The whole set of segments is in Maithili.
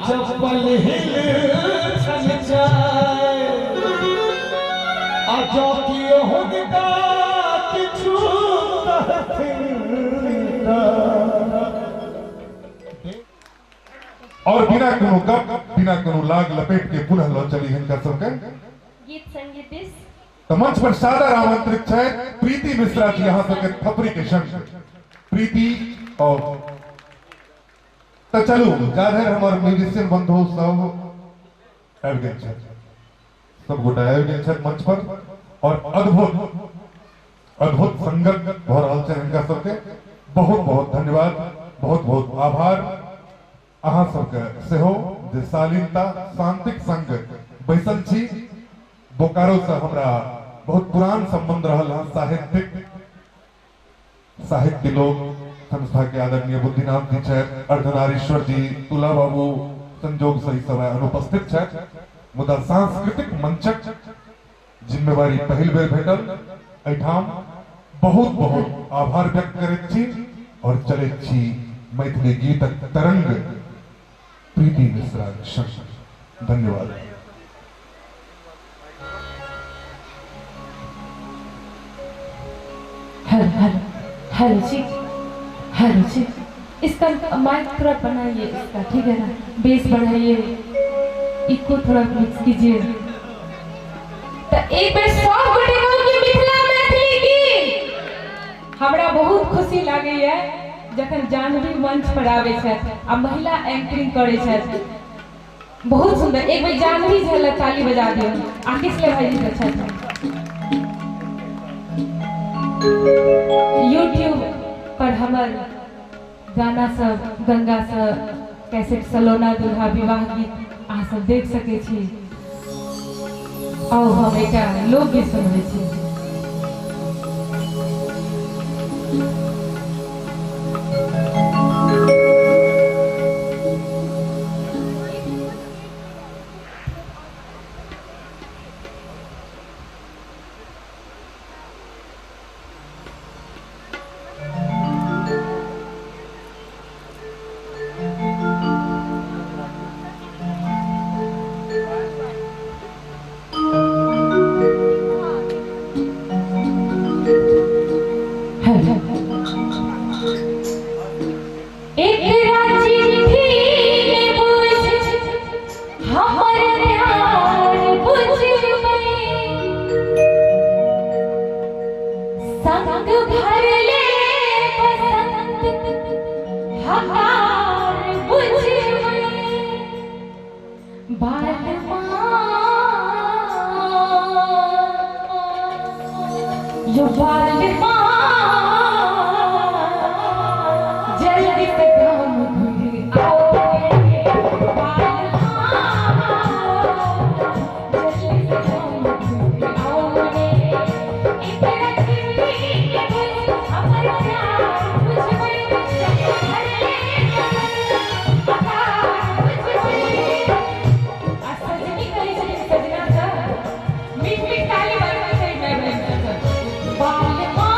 चप्पल हिल छन जाय आ जँ कियो हुनका किछु कहथिन तऽ और बिना कोनो गप बिना कोनो लाग लपेट के पुनः लऽ चली हिनका सबके गीत संगीत दिस। तऽ मंच पर सादर आमंत्रित छथि प्रीति मिश्रा जी अहाँ सबके थपड़ी के संग प्रीति। और तऽ चलू जाधरि हमर म्यूजिशियन बंधु सब आबि गेल छथि, सब गोटा आबि गेल छथि मंच पर और अद्भुत अद्भुत संगत भऽ रहल छनि हिनका सबके। बहुत बहुत धन्यवाद, बहुत बहुत आभार अहाँ सबके सेहो जे शालीनता शांतिक संग बैसल छी। बोकारो से हमरा बहुत पुरान संबंध रहल हँ, साहित्यिक साहित्य लोक संस्था के आदरणीय बुद्धिनाथ जी छथि, अर्धनारीश्वर जी, तुला बाबू संजोग सही समय अनुपस्थित छथि, मुदा सांस्कृतिक मंचक जिम्मेवारी पहिल बेर भेटल एहिठाम। बहुत बहुत आभार व्यक्त करैत छी और चलैत छी मैथिली गीतक तरंग प्रीति मिश्रा संग। धन्यवाद। हेलो हेलो हेलो जी, हेलो जी, इसका माइक थोड़ा बनाइए इसका, ठीक है ना, बेस बढ़ाइए, इको थोड़ा मिक्स कीजिए। तो एक बेर सब गोटे कहू कि मिथिला मैथिली की। हमरा बहुत खुशी लागैया जखन जानवी मंच पर आबै छथि आ महिला एंकरिंग करै छथि, बहुत सुंदर। एक बेर जानवी झा ताली बजा दियौ। आ किसले भाईजी के छथि यूट्यूब पर हमर गाना सब, गंगा से कैसेट सलोना दुल्हा विवाह गीत अहाँ सब देख सकै छी। आउ हम एकटा लोकगीत सुनबै छी। एकरा चिट्ठी में बुझ हमर प्यार बुझबै, संग भरले बसंत हकार बुझबै, बालमा यो बालमा जल्दी से गाम घुर आओ रे, बालमा जल्दी से गाम घुर आओ रे, एकरा चिट्ठी के बुझ हमर प्यार बुझबै, संग भरले बसंत हकार बुझबै। आ सजनी कहै छथिन सजना सर, मीठ मीठ ताली बजबै छै माय बहिन सब। बालमा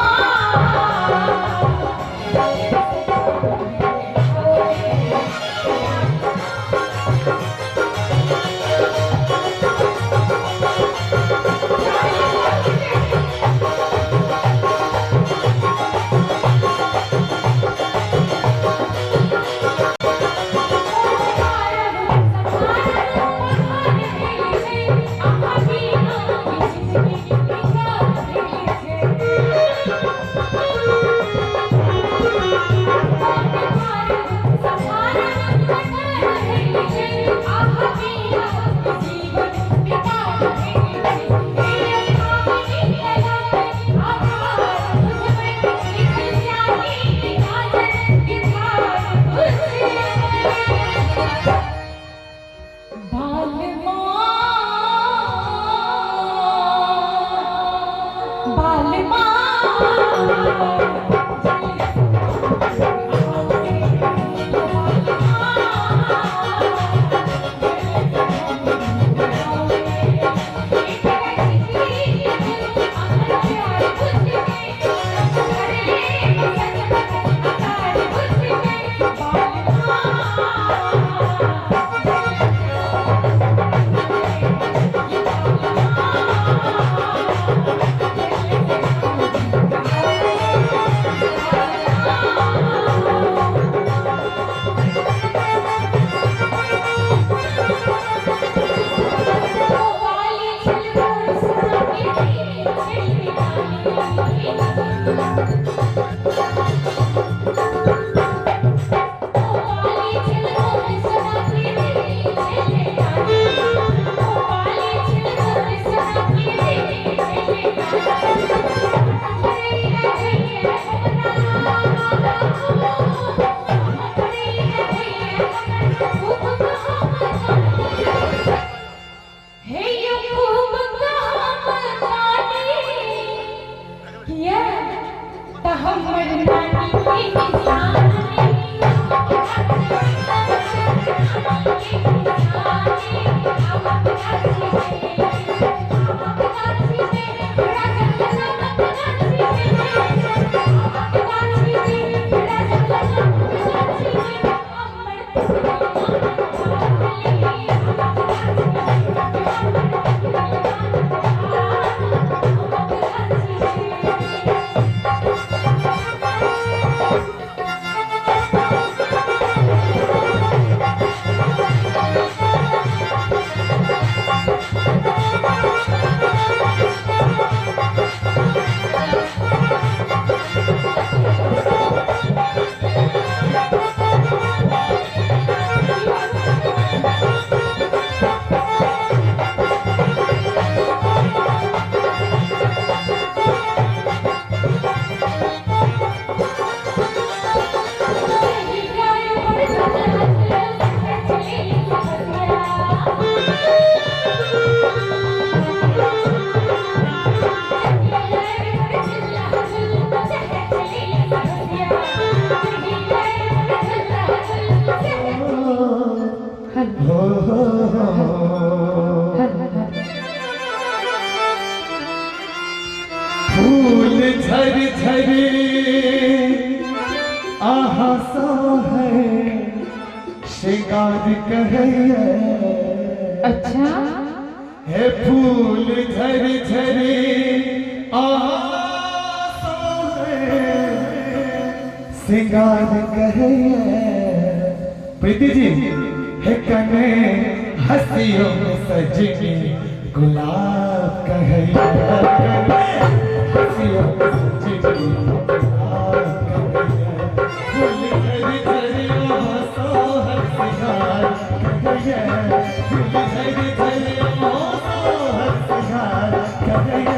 हो हेलो। फूल झर झर आहा सा है शिकार कहैया। अच्छा। हे फूल झर झर आहा सा है सिंगार कहैया। प्रीति जी हे कने हसियों में सजनी गुलाब कहैया। हसियों में सजनी गुलाब कहैया। फूल झर झर आहा सा है सिंगार कहैया। फूल झर झर आहा सा है सिंगार कहैया।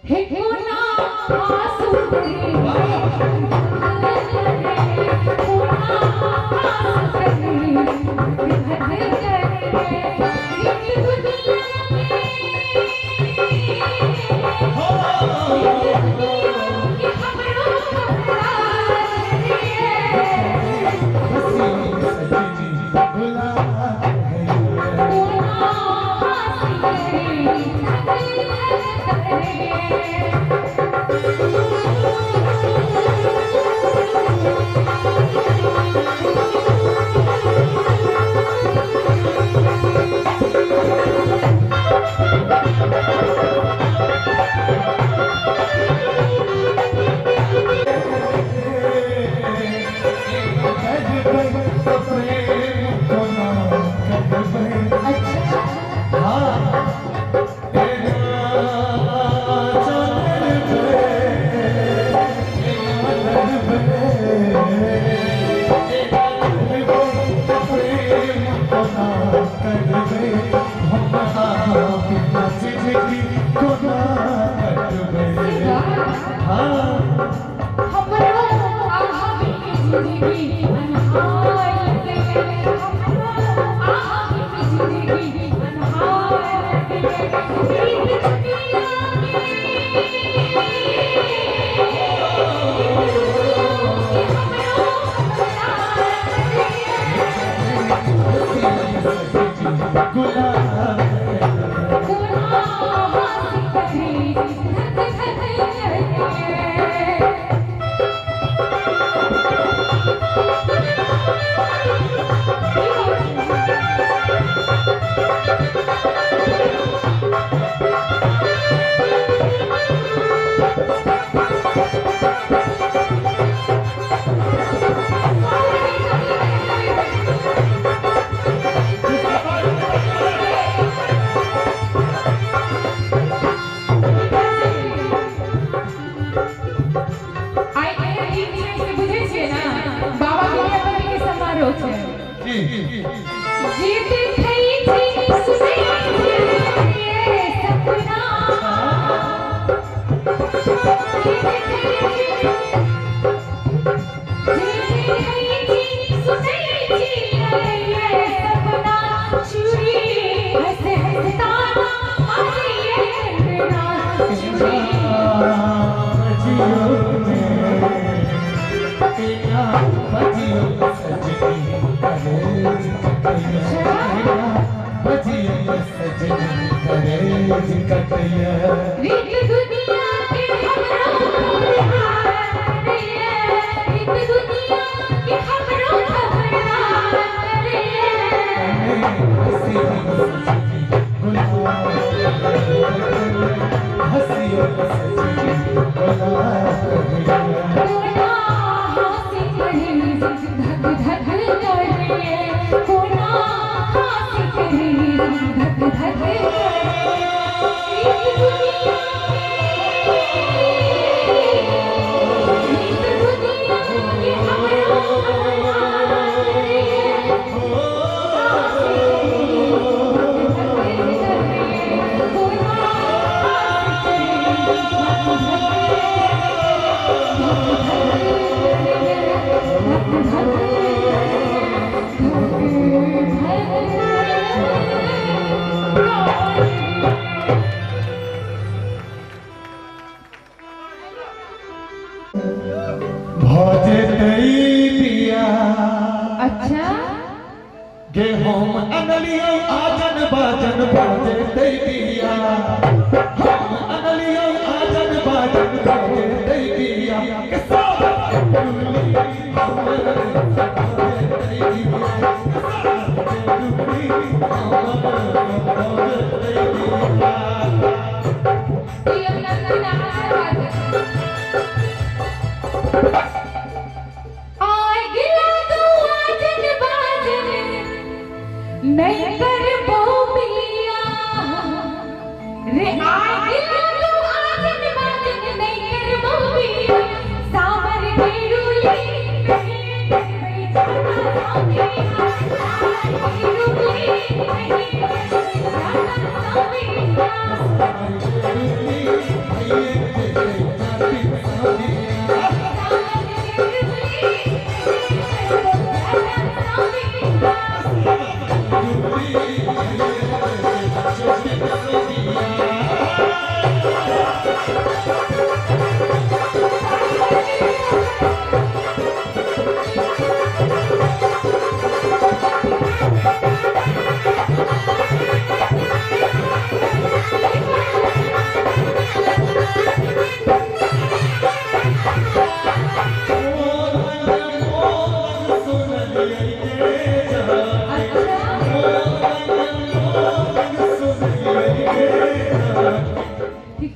हे कोना आंसू करे, कोना आंसू करे, धक करे रीत दुनिया के हमरो खबरदार रे। हसियों में सजनी गुलाब कहैया। कोना आंसू करे, धक धक करे। अच्छा। हमरो आहा के जिंदगी अनहार लगे, हमरो आहा के जिंदगी अनहार लगे। रीत दुनिया के हमरो खबरदार रे। कोना हाथ करे, धक धक करे। आइ एहन गीत छै से बुझै छियै ना, बाबा विद्यापति के समारोह छै। जे देखै छी सुनै छी ये सपना, जे देखै छी, जे देखै छी सुनै छी ये सपना। चूड़ी हंस हंस ताना मारे ये कंगना। चूड़ी रीत दुनिया के हमरो खबरदार रे। रीत दुनिया के हमरो खबरदार रे। कोना हासी करे, धक धक करे। कोना हासी करे, धक धक करे। रीत दुनिया रीत दुनिया के हमरो खबरदार रे। हासी करे, धक धक करे। कोना हासी करे, धक धक धक धक भऽ जेतै बियाह। अच्छा। गे हम अनलियो आजन बाजन बाजे दे दिया, हम अनलियो आजन बाजन बाजे दे दिया, के सावन के डुली हमर बाजे दे दिया, के सावन के डुली हमर बाजे दे दिया। नहीं करबो बिया रे आगिला तू आजन बाजन नहीं करबो बिया, सावर के डुली नहीं करबै जाता सामिया, सावर के डुली नहीं करबै जाता सामिया, सावर के डुली नहीं करबै जाता सामिया।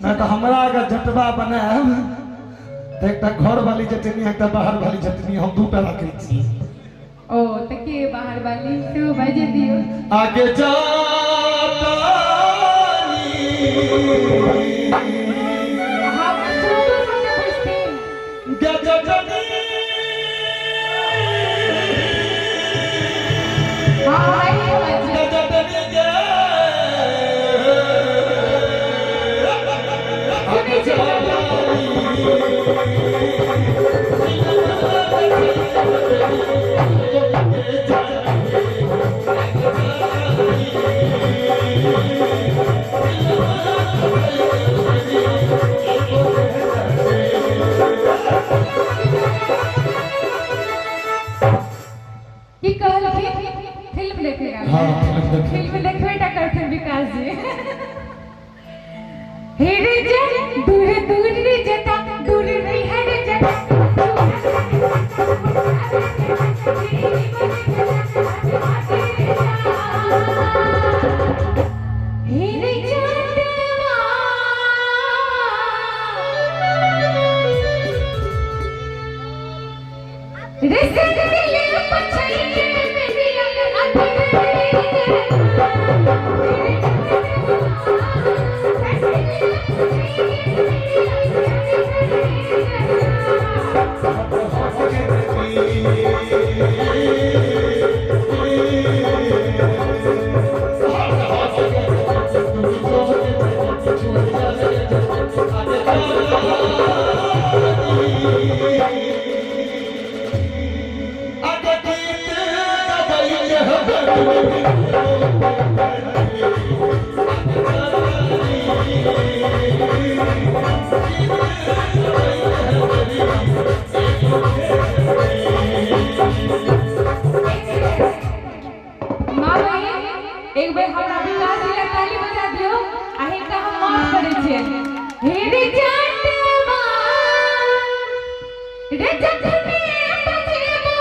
ना तो हमरा अगर जटवा बनायब तो एकटा घर वाली जटनी एकटा बाहर वाली जटनी हम दूटा रखै छी। ओ त के बाहर वाली सेहो बाजि दियौ। आगे जातानी हम सुनू सबके पुछथिन। गजटनी हाँ आइए बाजी। गजटनी गे आगे जातानी की कहलखिन फिल्म देखेगा। हाँ, फिल्म देखेगा। फिल्म देखबे टा करथिन विकास जी। हे रे जे दूर दूर रे जता दूर नहीं है रे जता, हे रे जतवा रे संगले पछई के मेरिया अति माँ बहिन एक बेर हमरा विकास जी लए ताली बजा दियौ आ हिनका हम माफ करै छियनि। हे रे जटवा रे जखने बजेबौ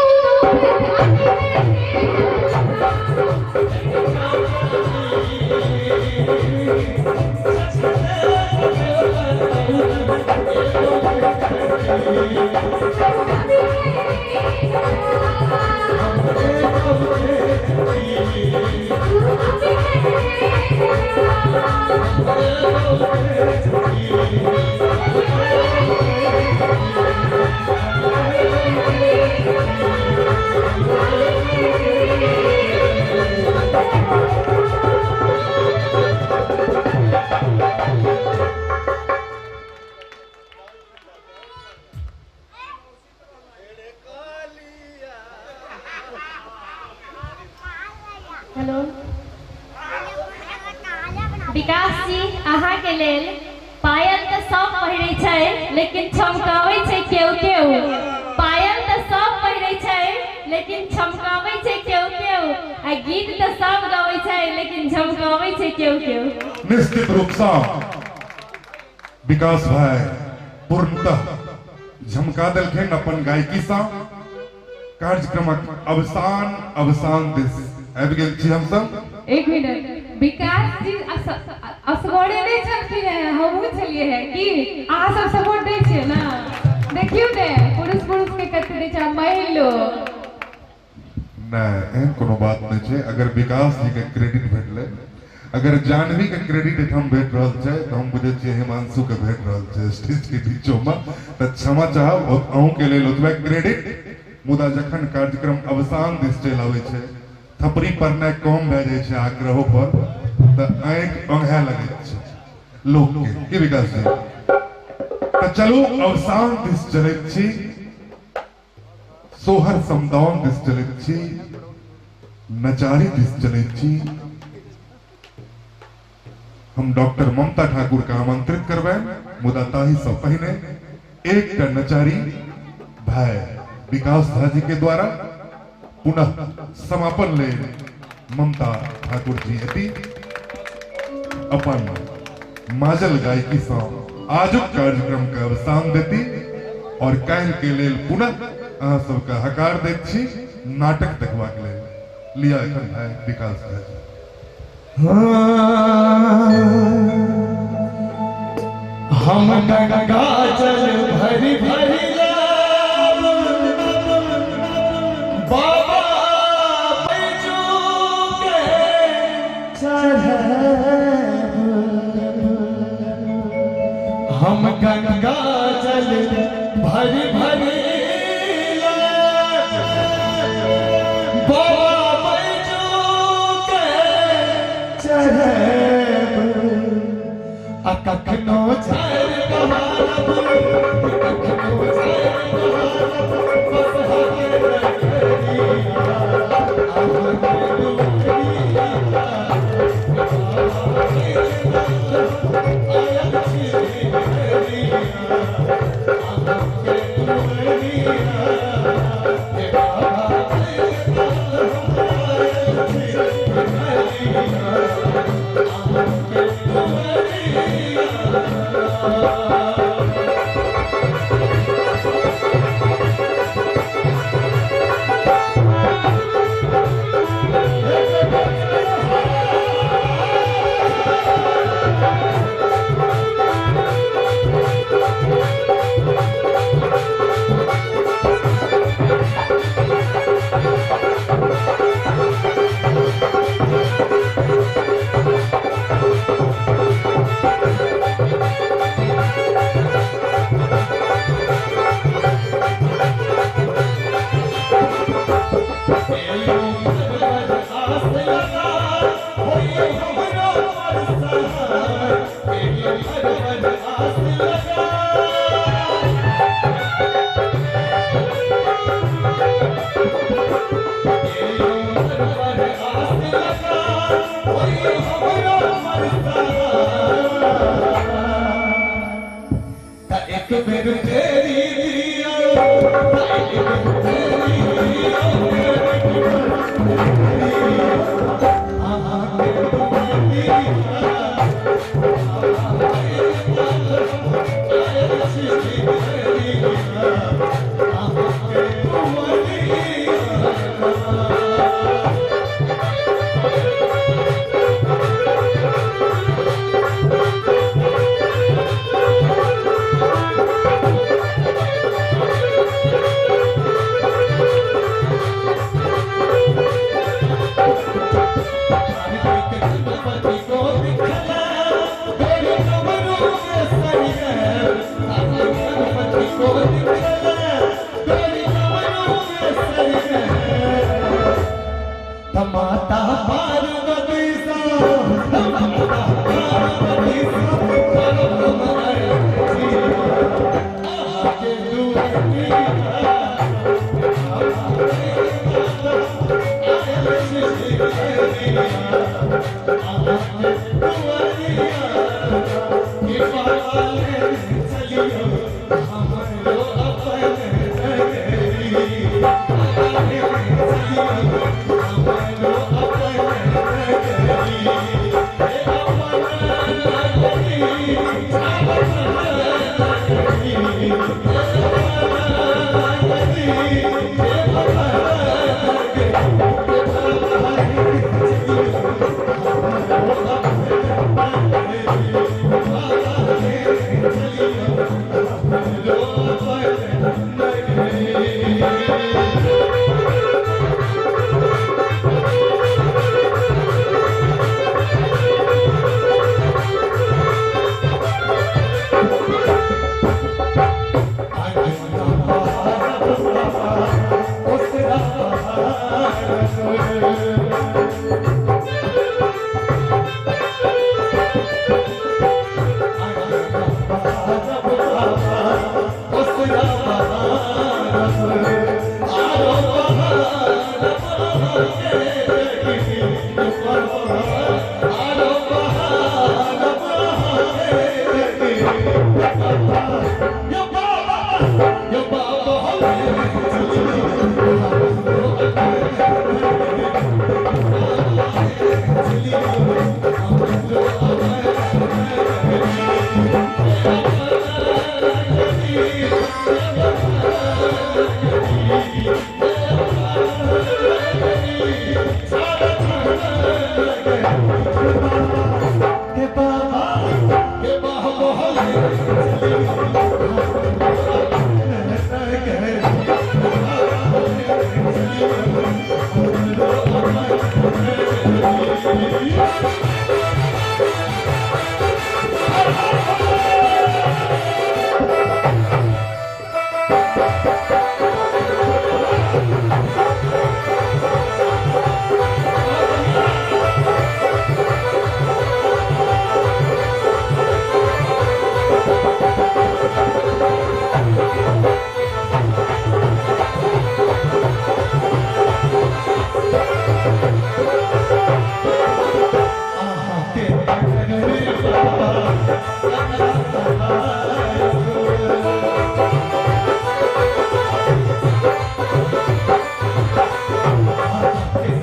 हेलो विकास जी, अहाँ के लेल पायल तऽ सब पहिरै छै लेकिन छमकाबै छै केओ केओ। पायल तऽ सब पहिरै छै लेकिन छमकाबै छै केओ केओ। आ आ गीत तऽ सब गबै छै लेकिन झमकाबै छै केओ केओ। निश्चित रूपसँ विकास भाई पूर्णतः झमका देलखिन अपन गायकीसँ। कार्यक्रमक अवसान अवसान दिस आबि गेल छी हमसब। एक मिनट, विकास जी असगरे नहि छलखिन हेँ, हमहूँ छलियै हेँ। की अहाँ सब सपोर्ट दै छियै ने? देखियौ ने पुरुष पुरुष के कते दै छै आ महिलो। नहि, एहन कोनो बात नहि छै। अगर विकास जी के क्रेडिट भेटलै, अगर जानवी के क्रेडिट एहिठाम भेट रहल छै, तऽ हम बुझै छियै हिमांशु के भेट रहल छै स्टेज के बीचोमे, तऽ क्षमा चाहब, अहूँके लेल ओतबे क्रेडिट। मुदा जखन कार्यक्रम अवसान दिस चलि आबै छै, थपड़ी पड़नाइ कम भए जाइ छै आग्रहो पर, तऽ आँखि ओंघाय लगैत छै लोकके। की विकास जी? तऽ चलू अवसान दिस चलैत छी, सोहर समदाउन दिस चलैत छी, नचारी दिस चलैत छी। हम डॉक्टर ममता ठाकुर के आमंत्रित करबनि, मुदा ताहि सँ पहिने एकटा नचारी भाई विकास झा जी के द्वारा पुनः समापन लेल ममता ठाकुर जी एती अपन माजल गायकी सँ आजुक कार्यक्रम के अवसान देती और काल्हि के लेल पुनः अहाँ सबके हकार दैत छी नाटक देखबाक लेल। लिअ एखन भाई विकास झा जी। हम गंगा जल भरि भरि लाब बाबा बैजू के चढ़ाब। हम गंगा जल भरि भरि लाब बाबा बैजू के चढ़ाब। आ कखनो झर बहारब, कखनो झर बहारब, बसहा के रखरिया, अहाँके दुआरिया, आयल छी भिखरिया, अहाँके दुआरिया, हे बाबा आयल छी भिखरिया, अहाँके दुआरिया।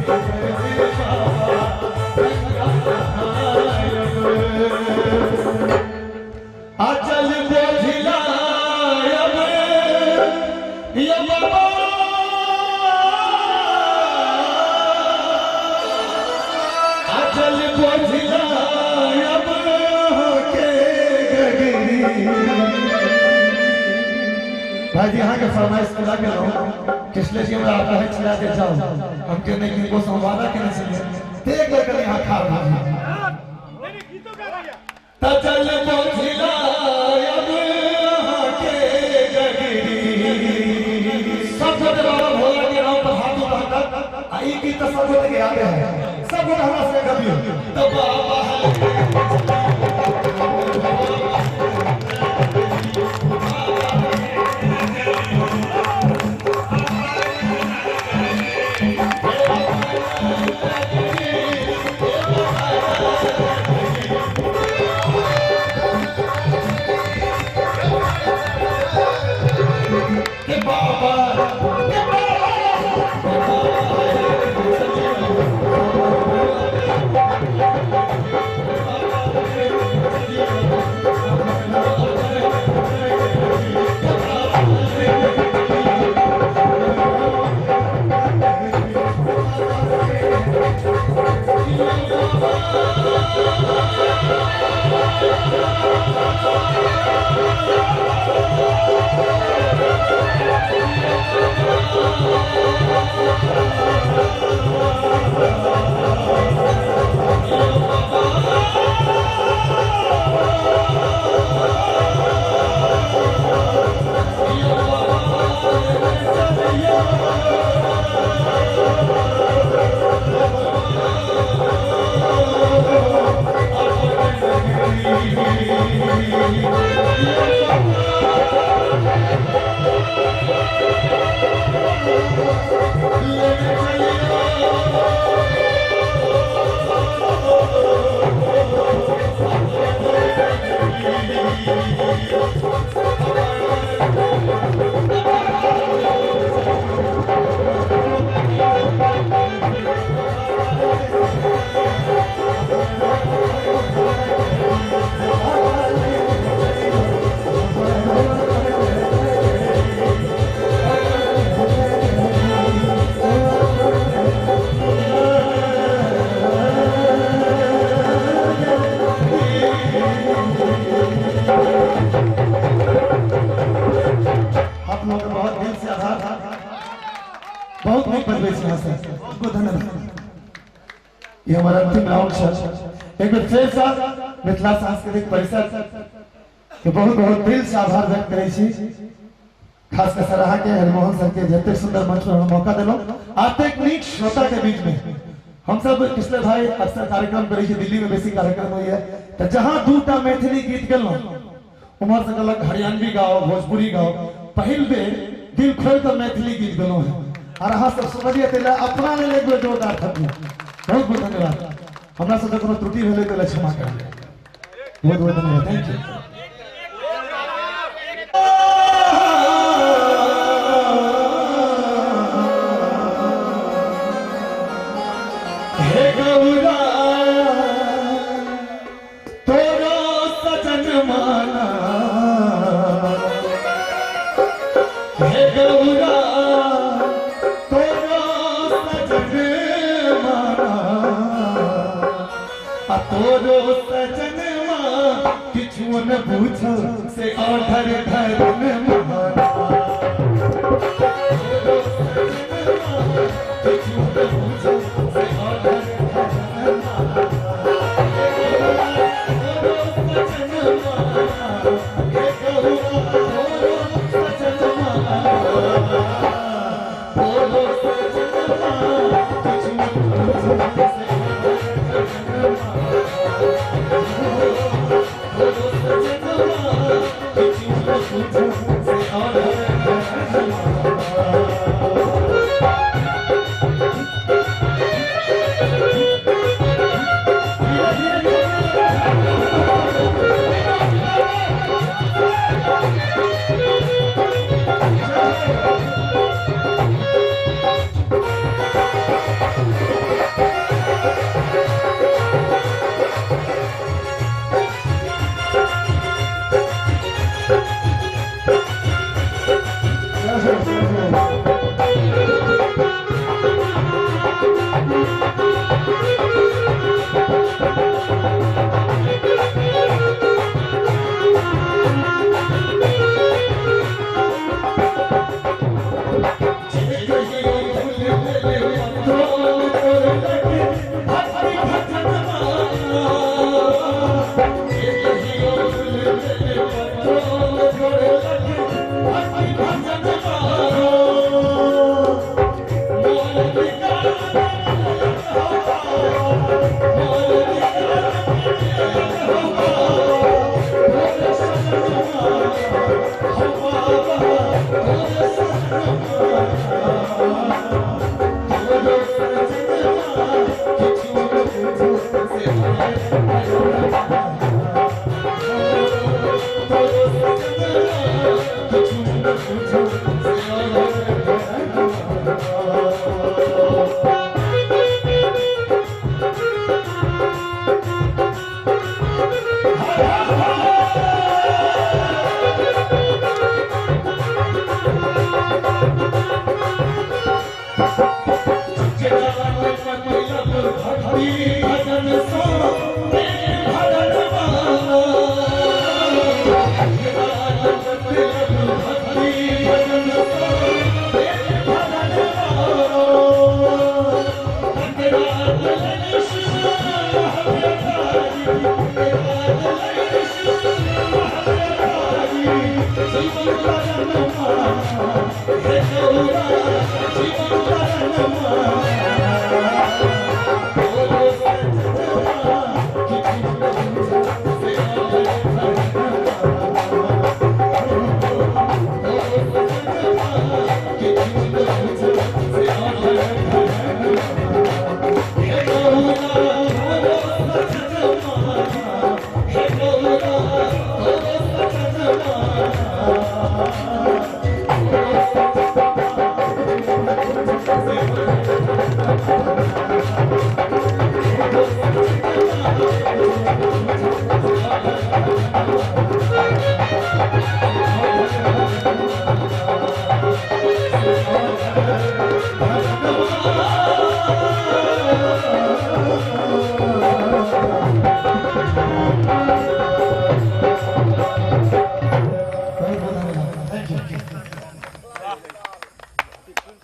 अचल बोझिलायब या बाबा अचल बोझिलायब के गगरी। भाई जी अहाँ के फरमाइश पूरा केलहुँ। कृष्ण जी हमरा कहै छला जे जाउ, हम के नहि किनको से वादा केने छलियै, ते एक बेर कनि अहाँ खार भऽ जाउ। तचल बोझिलायब अहाँ के गगरी। सब गोटे बाबा भोला के नाम पर हाथ उठाकर आ ई गीत तऽ सब गोटे के यादे है, सब गोटे हमरा से गबियौ तऽ बाबा के बाबा के आप लोगों का बहुत दिल से आभार, बहुत नीक बजबै छी अहाँ सब, बहुत धन्यवाद। ये हमारा अंतिम राउंड छल। एक बेर फेर सँ मिथिला सांस्कृतिक परिषद के बहुत बहुत दिल से आभार व्यक्त करै छी, खास कर सराहा के हरिमोहन सर के जतेक सुंदर मंच पर हम मौका देलहुँ। एतेक नीक श्रोता के बीच में हम सब किसले भाई अक्सर कार्यक्रम करै छी, दिल्ली में बेसी कार्यक्रम होइए, तऽ जहाँ दूटा मैथिली गीत गेलहुँ उम्हर से कहलक हरियाणवी गाओ, भोजपुरी गाओ। पहिल बेर दिल खोल कर मैथिली गीत गेलहुँ हैं और अहाँ सब सुनलियै ताहि लए अपना लेल एक बेर जोरदार थप्पी। बहुत बहुत धन्यवाद। हमरा सब कोनो त्रुटि भेलै ताहि लए क्षमा करियै। बहुत बहुत धन्यवाद, thank you. हे गौरा तोरो सजन माना, हे गौरा तोरो सजन माना, आ तोरो सजन माँ किछु न पूछो से ऑर्डर धर्म माना, तोरो सजन माँ किछु न पूछो से ऑर्डर धर्म माना, तोरो सजन माना, हे गौरा तोरो सजन माना, तोरो सजन माँ किछु न पूछो से ऑर्डर धर्म माना, तोरो सजन माँ किछु न पूछो से ऑर्डर धर्म माना।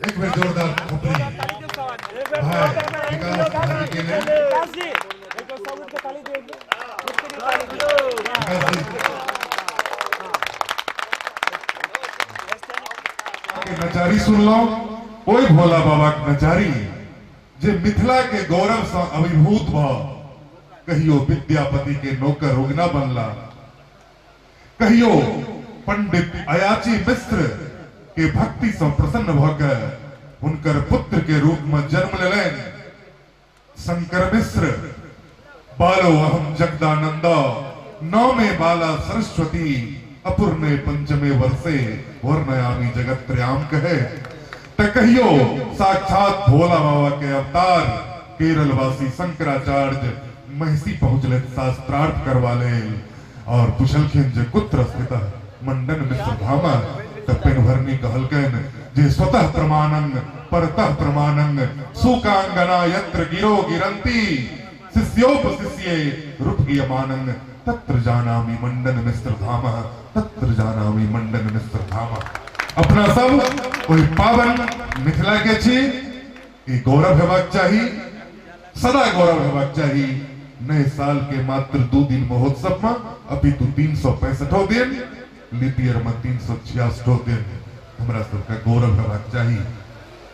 एक बेर जोरदार थपड़ी भाई विकास भाई के लिए। विकास जी के नचारी सुनलो, ओहि भोला बाबा के नचारी जे मिथिला के गौरव से अभिभूत भ कहियो विद्यापति के नौकर उगना बनला, कहियो पंडित अयाची मिश्र के भक्ति से प्रसन्न भ के हुनकर पुत्र के रूप में जन्म लेलनि शंकर मिश्र। बालो अहम जगदानंद नौमे बाला सरस्वती अपूर्णे पंचमे वर्षे वर्णयामि जगत त्रयाम कहे। त कहियो साक्षात भोला बाबा के अवतार केरलवासी शंकराचार्य महिषी पहुंचले शास्त्रार्थ करवा लेल और पुछलखिन जे कुत्र स्थित मंडन मिश्र धामा। त पेनभरनी कहलकनि जे स्वतः प्रमाणंग परतः प्रमाणंग सुकांगना यत्र गिरो गिरंती शिष्योपशिष्ये रूप गीयमानंग तत्र जानामि मंडन मिश्र धाम तत्र जानामि मंडन मिश्र धाम। अपना सब ओहि पावन मिथिला के छी, ई गौरव हेबाक चाही, सदा गौरव हेबाक चाही। नए साल के मात्र 2 दिन महोत्सव में अपितु 365 दिन, लीप ईयर में 366 दिन हमरा सबके गौरव हेबाक चाही।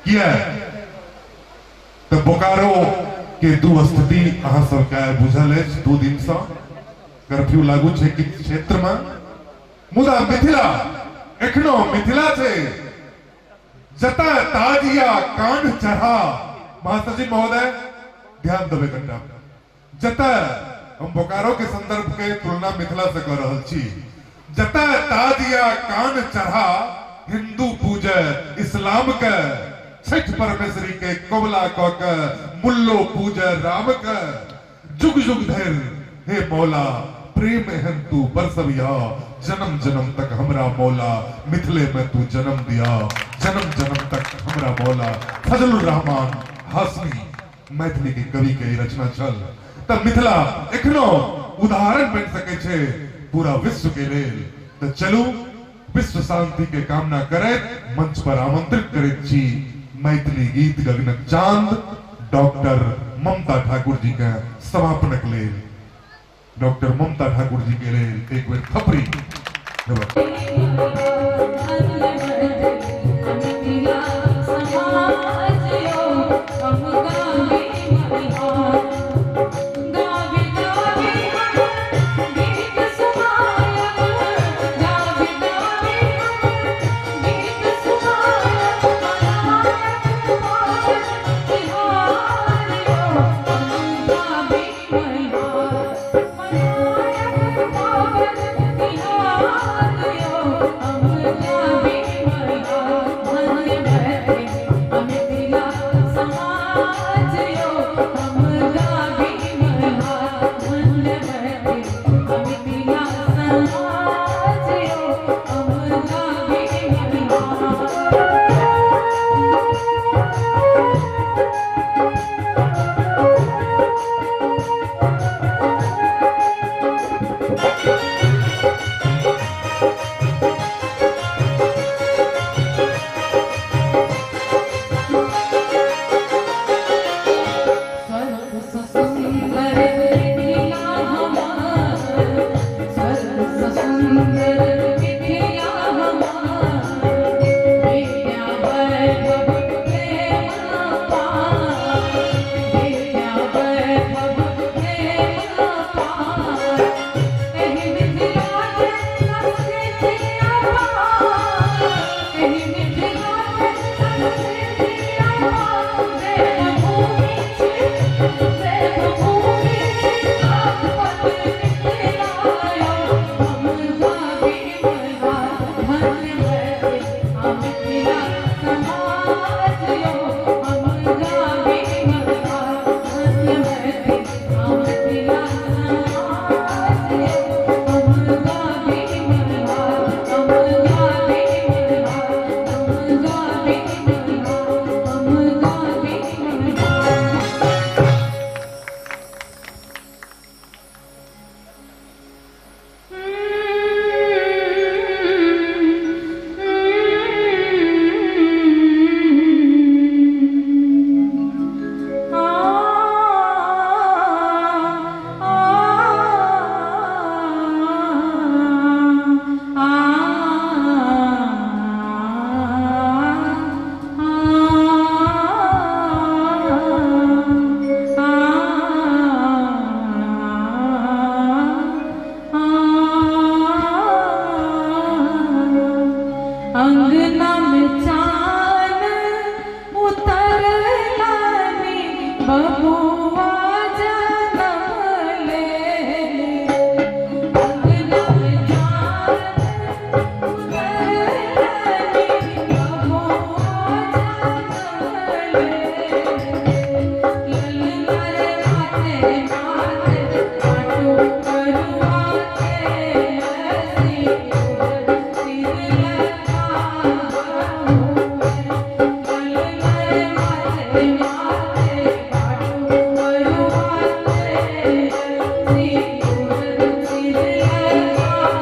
किया तो बोकारो के दुस्थिति अहाँ सबके बुझल अछि, 2 दिन से कर्फ्यू लागू छै किछु क्षेत्र में, मुदा मिथिला एखनो मिथिला छै जतऽ ताजिया कान चढ़ा। महासचिव महोदय ध्यान देबै कनिटा, जतऽ हम बोकारो के संदर्भ के तुलना मिथिला से कऽ रहल छी, जतऽ ताजिया कान चढ़ा हिंदू पूजे इस्लाम के, छठ परमेश्वरी के कबला कऽ के मुल्लो पूजे राम के, जुग जुग धरि हे मौला प्रेम एहन तू बरसबिया, जन्म जन्म तक हमरा मौला मिथिले में तू जन्म दिया, जन्म जन्म तक हमरा मौला। फजलुर रहमान हाशमी मैथिली के कवि के रचना छल। तब मिथिला एखनो उदाहरण बनि सकै छै पूरा विश्व के लेल। तऽ चलू विश्व शांति के कामना करैत मंच पर आमंत्रित करैत छी मैथिली गीत गगनक चांद डॉक्टर ममता ठाकुर जी के समापनक लेल। डॉक्टर ममता ठाकुर जी के लेल एक बेर थपड़ी। Thank you. बबुआ जनम ले अंगना में चाँद उतरलनि बबुआ जनम ले ललना रे माथे माथे पाटू करुआ तेल सिंदूर सिर लगाबू ललना रे माथे माथे पाटू करुआ तेल सिंदूर सिर लगाबू।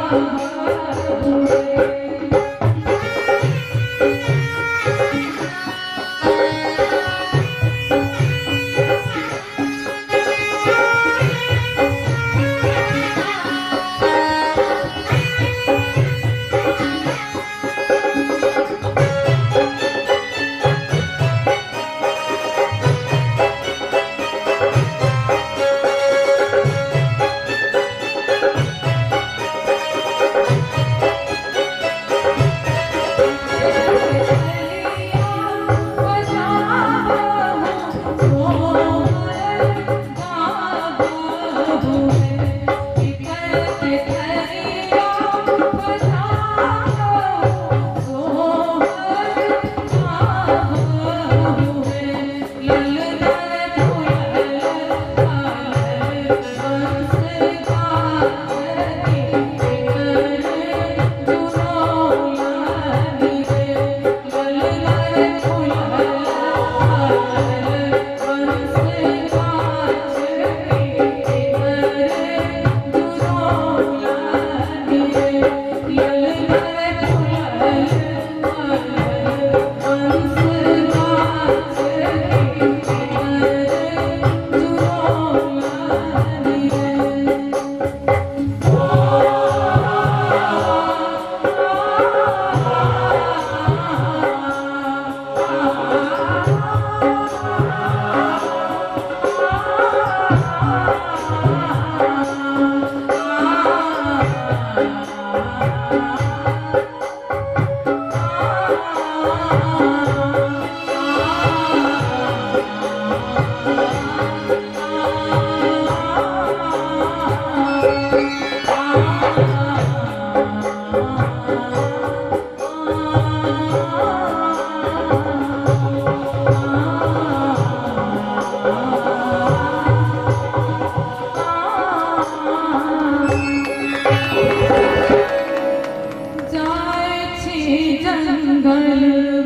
जाय छी जंगल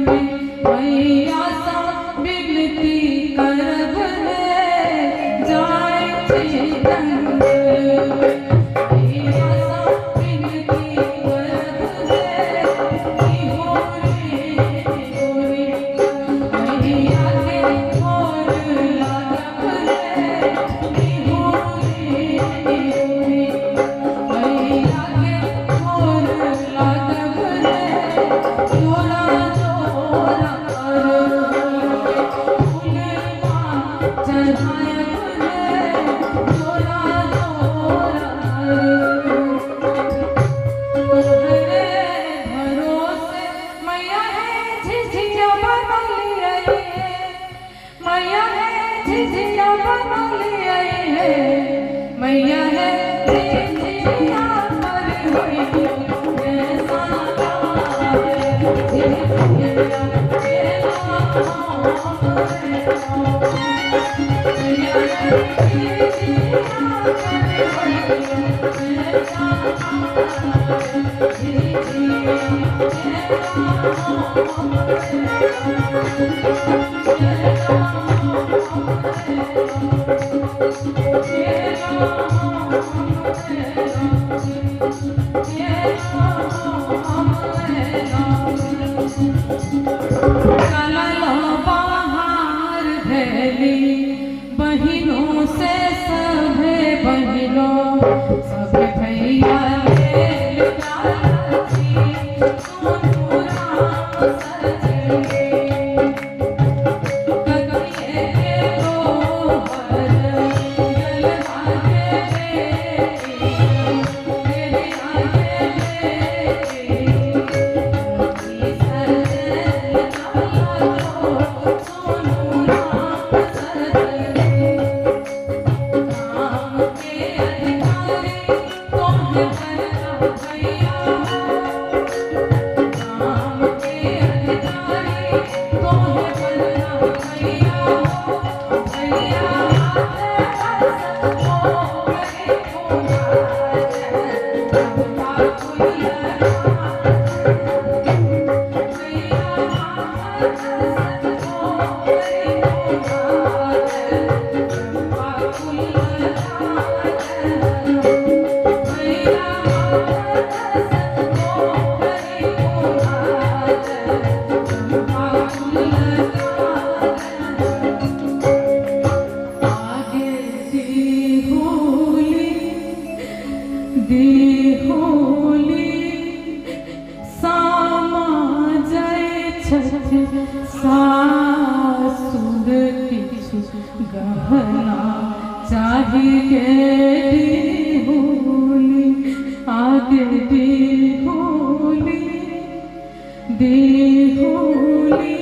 में मैया सा विनती करब हे जाय छी जंगल में मैया सा विनती करब हे होरी होरी मैया के मोर लागब हे होरी होरी मैया के मोर लागब रे जोरा जोरा अरहुल फूलवा चढ़ायब रे जोरा जोरा अरहुल तोहरे भरोसे मैया है झिझिया बनली आई है मैया है झिझिया बनली आई है मैया है झिझिया पर हुई ऐसा है झिझिया बाहर भैली बहिनों से सभे बहिनों सब भैया लेल लालची सोनू राम सजनी कथिए के लोहर गलवा के बेटी मेरी आगे बेटी सोनू राम सजनी। गहना चाहिए होली आगे होली होली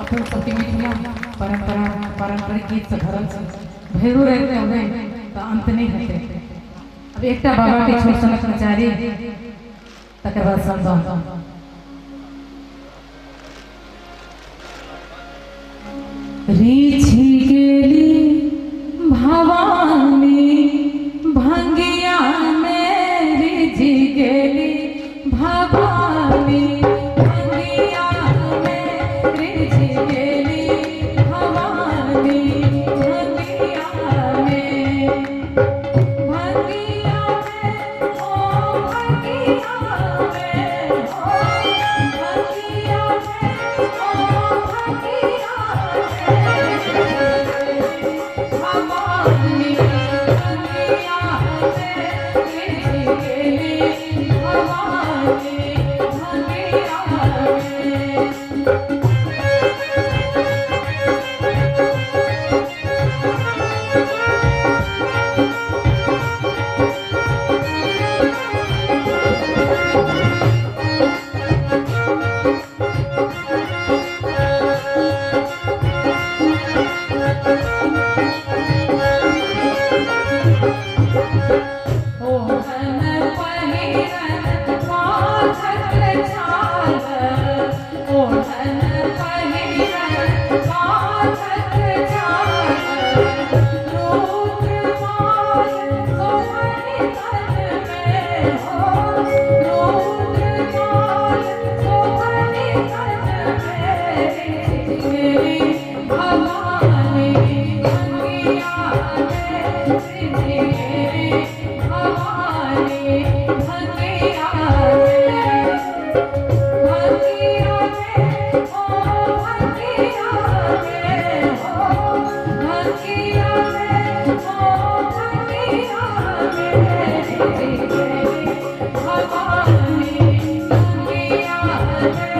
अपन सबके मिथिला परंपरा पारंपरिक गीत से भरल छै, भैरो रहते होबै तऽ अंत नहि हेतै। अब एकटा बाबा के छोट सनक नचारी, तकर बाद समदाउन। रीछि गेली भवानी भंगिया में, रिझि गेली भवानी भंगिया में, रिझि गेली भवानी भंगिया में, भंगिया में ओ भंगिया में ओ भंगिया में ओ भंगिया में भवानी भंगिया में, रिझि गेली भवानी भंगिया में। ओहन पहिरन पाथर छाल, ओहन पहिरन पाथर छाल, रुद्रमाल सोहनी तन में हो, रुद्रमाल सोहनी तन में, रिझि गेली भवानी भंगिया में, रिझि गेली भवानी भंगिया में, भंगिया में ओ भंगिया में हो, भंगिया में ओ भंगिया में, रिझि गेली भवानी भंगिया में,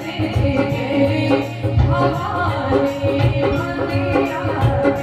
रिझि गेली भवानी भंगिया में।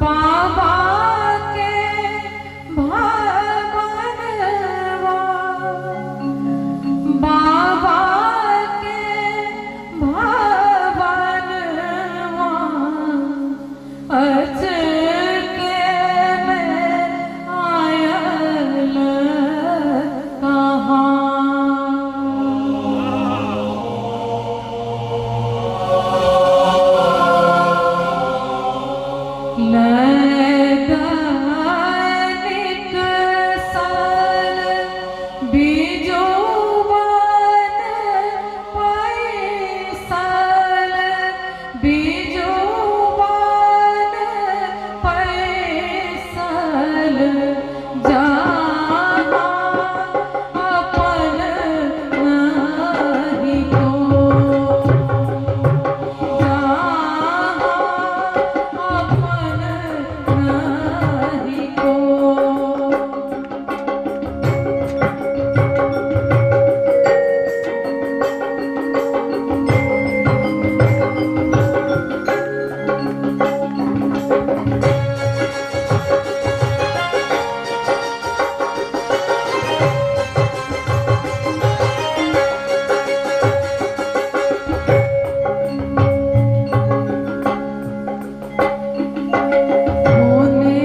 बाबा के भवनवा, बाबा के भवनवा, अचके में आयल कहाँ। लैदानिक साल बिजुवन पैसल, बिजुवन पैसल, जहाँ अपन नाही को, अपन नाही को। होने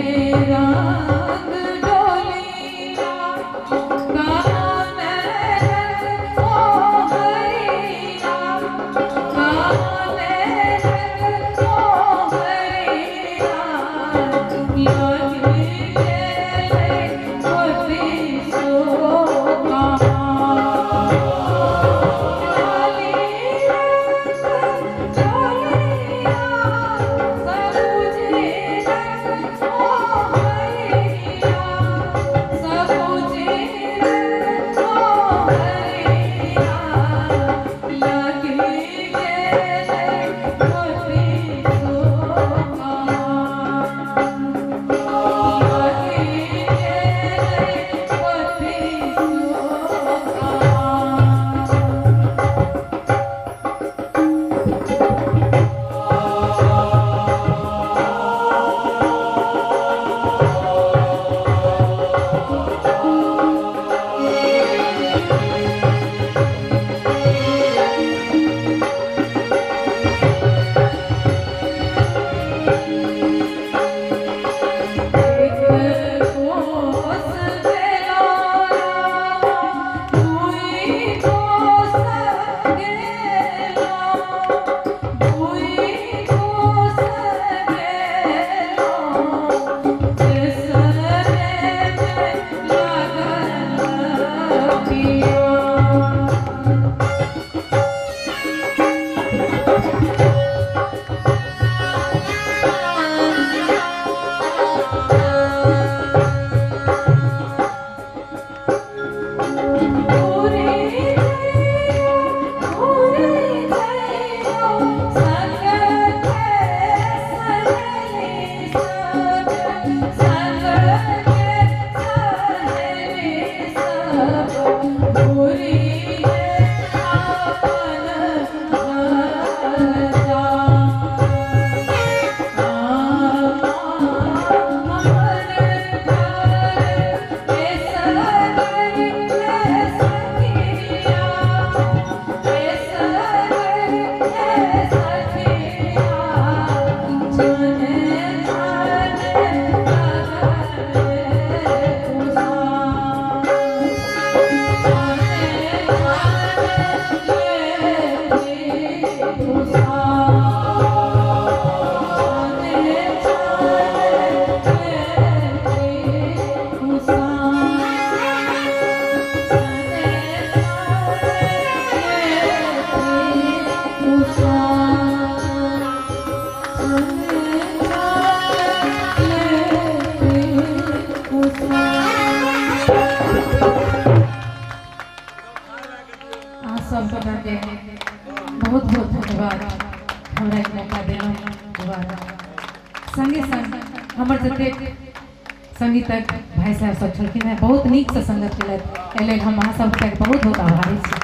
रंग डोलिया कौन रंग ओ हरिया, कौन रंग ओ हरिया, लगी गेलै मोती शोभा। काली रंग डोलिया सबुजे रंग ओ हरिया, सबुजे रंग ओ हरिया, लगी गेलै मोती शोभा। सबके बहुत बहुत धन्यवाद, हमरा एक मौका देलहुँ दोबारा। संगे संग हमर जतेक संगीतक भाई साहब सब छलखिन हेँ, बहुत नीकसँ संगत केलथि, एहि लेल हम अहाँ सबके बहुत बहुत आभारी छी।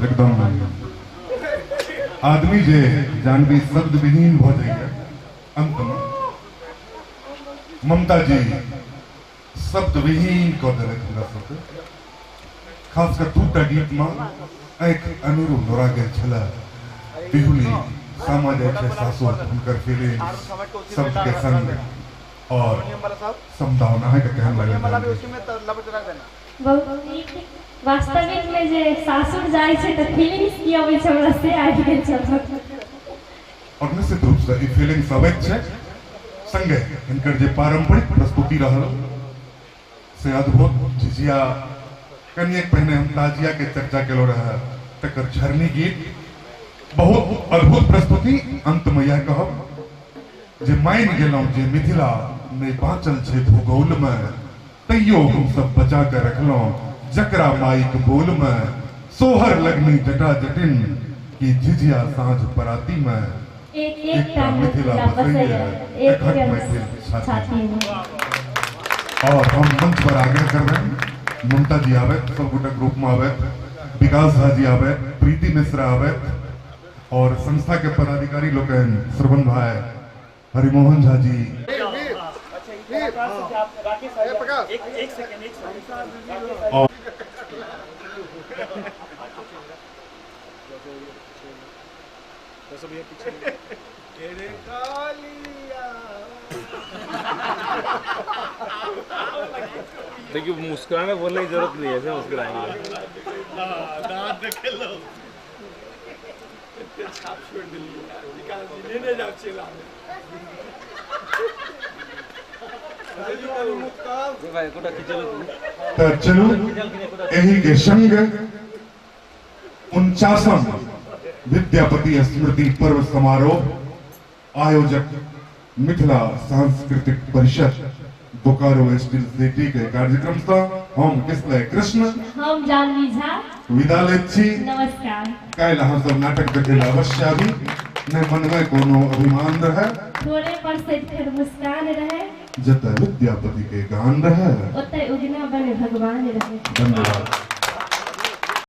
एकदम आदमी जे जानवी शब्द विहीन भऽ जाइए अंत में ममता जी शब्द विहीन कऽ देलथि हमरा सबके। खास कर दूटा गीत में आँखि अनेरो नोरा गेल छलै। बिहुली सामा जाइ छै सासुर, हुनकर फीलिंग्स शब्द के संग और समदाउन अहाँके केहन लागल? बहुत नीक। वास्तविक में जे सासुर जाइ छै तऽ फीलिंग्स की अबै छै हमरा से आबि गेल छल। और निश्चित रूप से ई फीलिंग्स अबैत छै। संगे हिनकर जे पारंपरिक प्रस्तुति रहल से अद्भुत। झिझिया कनिएक पहिने हम ताजिया के चर्चा केलो रहे, तकर झरनी गीत बहुत अद्भुत प्रस्तुति। अंत में यह कहब जे मानि गेलहुँ जे मिथिला नहि बाँचल छै भूगोल में, तैयो हम सब बचा के रखलहुँ जकरा माइक बोल में। सोहर लगनी जटा जटिन की झिझिया साँझ पराती में, एक एकटा मिथिला बसैया एक मैथिल छाती में। और हम मंच पर आग्रह कर रहे हैं ममता जी आवे, सब गोटा ग्रुप में आवे, विकास झा जी आवे, प्रीति मिश्रा आवे और संस्था के पदाधिकारी लोग श्रवण भाई, हरिमोहन झा जी। और देखिए मुस्कुराने बोलने की जरूरत नहीं है, ऐसे मुस्कुराएंगे। तो चलू यही के संग 49वां विद्यापति स्मृति पर्व समारोह आयोजक मिथिला सांस्कृतिक परिषद बोकारो स्टील सिटी के कार्यक्रम से हम किसलय कृष्ण, हम जानवी झा विदा लैत छी। नमस्कार। काल्हि अहाँ सब नाटक देखे ला अवश्य आबी, नहि मनमे कोनो अभिमान रहे, थोड़े पर से फेर मुस्कान रहे, जतय विद्यापति के गान रहे ओतय उगना बने भगवान रहे। धन्यवाद।